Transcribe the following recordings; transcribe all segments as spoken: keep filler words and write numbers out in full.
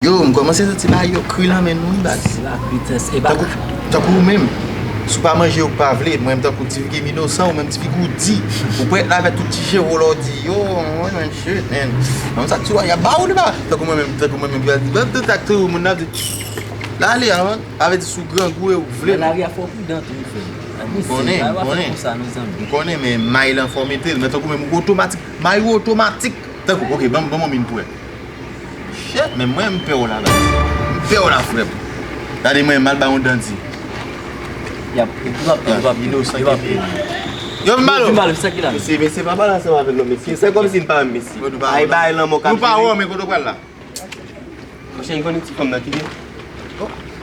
Yo, m kòmanse santi bagay yo kri lan men nou, wi, baz. La vitès e ba. Tankou, tankou ou menm. Si w pa manje, ou pa vle. Mwen menm, tankou ti figi m inosan, ou menm ti figi w di. Ou prèt la avèk tout ti je w la, w di, yo, mwen, mwen, shit, man. Mwen, sa ti wa, y ap ba ou li ba. Tankou mwen menm, tankou mwen menm, y ap di, ban tout ak tou, moun nan di, la ale, avan, avè di sou grangou e ou vle. Nan lari a fò w pridan tou, wi, frè m. M konnen, m konnen. M konnen, men may lan fò w mete l, men tankou menm ou otomatik, may ou otomatik. Tankou, ok, ban m, ban m yon min pou wè. Shit, men mwen, m pè w la, baz. M pè w la, frè m. Gade mwen, m al bay yon dandi. Y ap, yo p ap, yo p ap, yo p ap. Yo, vin ba l. Vin ba l, sa ki la. Mesye, mesye, pa pale ansanm avè l non, mesye. Se kòmsi n pa menm, mesye. Ay, bay lanmò k ap jere. Nou pa wè, men kote w pral la? Monchè, m konnen ti fanm nan kite m.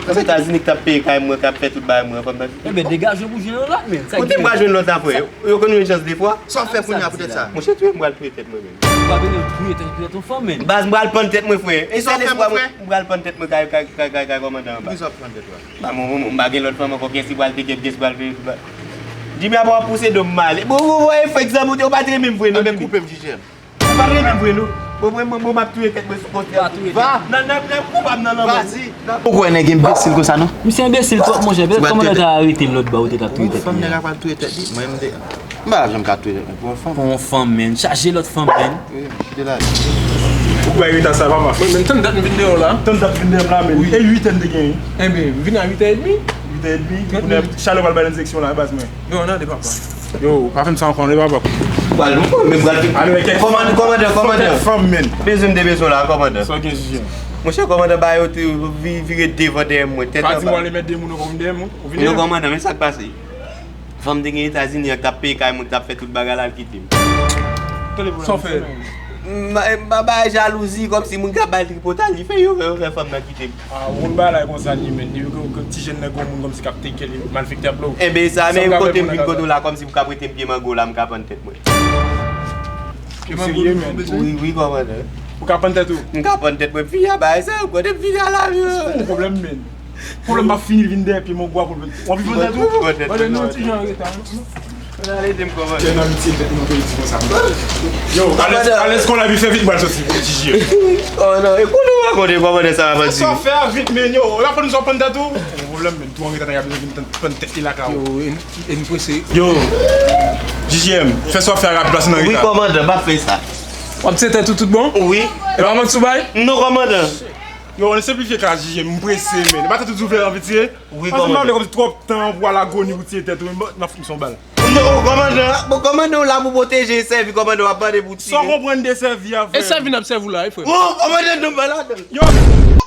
Etazini ki t ap peye kay mwen, k ap fè tout bagay mwen, fanm nan kite m. Enben, degaje w pou jwenn yon lòt, men. Kote m pral jwenn lòt la, frè? Yo konn jwenn chans de fwa. Sa w fè kounye a poutèt sa? Monchè, touye m pral touye tèt mwen, men. Ou pa bezwen touye tèt, touye tèt yon fanm, men. Baz, m pral pann tèt mwen, frè. E sèl espwa mwen, m pral pann tèt mwen kay, kay, kay, kay, kay kòmandan anba. Poukisa w ap pann tèt ou a? Ba, mwen, mwen, m pa gen lòt fanm ankò, kiyès ki pral te kèt, kiyès ki pral fè. Jimmy ap ap pouse do m male. Bon, bon, bon, e fèk zanmi w te, ou pa t renmen m vre, non, men. Koupe m, J J M. Ou pa renmen m vre, non. Bon, mwen, mwen, mwen, m ap touye tèt mwen sou poste a. Va. Nan, nan, nan, koupab nan lanmò. Ou kwè nèg enbesil konsa, non? Misye enbesil twòp, monchè. Petèt kòmandan ta arete l lòt bò, ou te t ap touye tèt li. Fanm nèg la pral touye tèt li. Mwen, m te, m pa janm ka touye tèt mwen pou yon fanm. Pou yon fanm, men. Chaje lòt fanm, men. Wi, m kite la. Ou bay reta sa, papa. Mwen menm, tann dat m vin deyò la. Tann dat m vin deyò la, men. Wi. E uit è m te genyen. Enben, m vin a uit è edmi. Uit è edmi. Pou nèg chalè pral bay nan direksyon la, baz mwen. Yo, ann ale, papa. Yo, pa fè m sa ankò, non, papa. Pral, mwen, men pral. Kòmandan, kòmandan, kòmandan. Fanm, men. Bezwen m te bezwen la, kòmandan. Sa w gen, J J M? Monchè, kòmandan, ba yo te vi-, vire devan dèyè mwen, tèt anba. Pa di m w ale mèt de moun ankò, m dèyè mwen. Ou vini? Yo, kòmandan, men sa k pase. Fanm te gen Etazini an k t ap peye kay mwen, k t ap fè tout bagay la, l kite m. Sa w fè? M ba, m ba, bay jalouzi, kòmsi moun k ap bay tripotay, li fè yo fè, yo fè fanm nan kite m. Ah, ou konn bagay la e konsa li ye, men. Depi ke, ke ti jèn nan granmoun kòmsi k ap teke li, malfektè ap blow. Enben, sa, men kote m vin kote w la, kòmsi pou ka prete m pye mango la, m ka pann tèt mwen. Pye mango, men. Wi, wi, kòmandan. Ou ka pann tèt ou? M ka pann tèt mwen, fi a, bagay sa, ou konnen fi a la, yo. Ou pwoblèm, men. Pwoblèm pa fini vin dèyè pye mango a pou l. W anvi pann tèt ou? Pann tèt mwen, non, ti jan reta. Nan amitié fèt nan peyi di konsa. Yo, alèz, alèz kon lavi fè vit, m pral soti, J J. Oh non, e konnen w rakonte kòmandan sa, bandi. Sa w fè a vit, men, yo, w ap pann, sa w pann tèt ou? Pwoblèm, men, tou an reta, nèg la bezwen vin pann tèt li lakay ou. Yo, e, e n prese. Yo, J J M, fè sa w fè a rapid, pase nan reta. Wi, kòmandan, m ap fè sa. W ap tire tèt ou tout bon? Wi. E pa mank sou bay? Non, kòmandan. Yo, ann senplifye ka, J J M, m prese, men. E pa tèt ou di w fè anvi tire? Wi, kòmandan. Paske m pa vle kòmsi twòp tan pou al agoni pou tire tèt ou, men bon, m ap fout m son bal. Non, kòmandan, bon, kòmandan w la pou pwoteje e sèvi, kòmandan w ap mande pou tire. Sa w konprann de sèvi a, frè? E sèvi n ap sèvi w la, wi, frè. Oh, kòmandan, non, m pa ladan. Yo!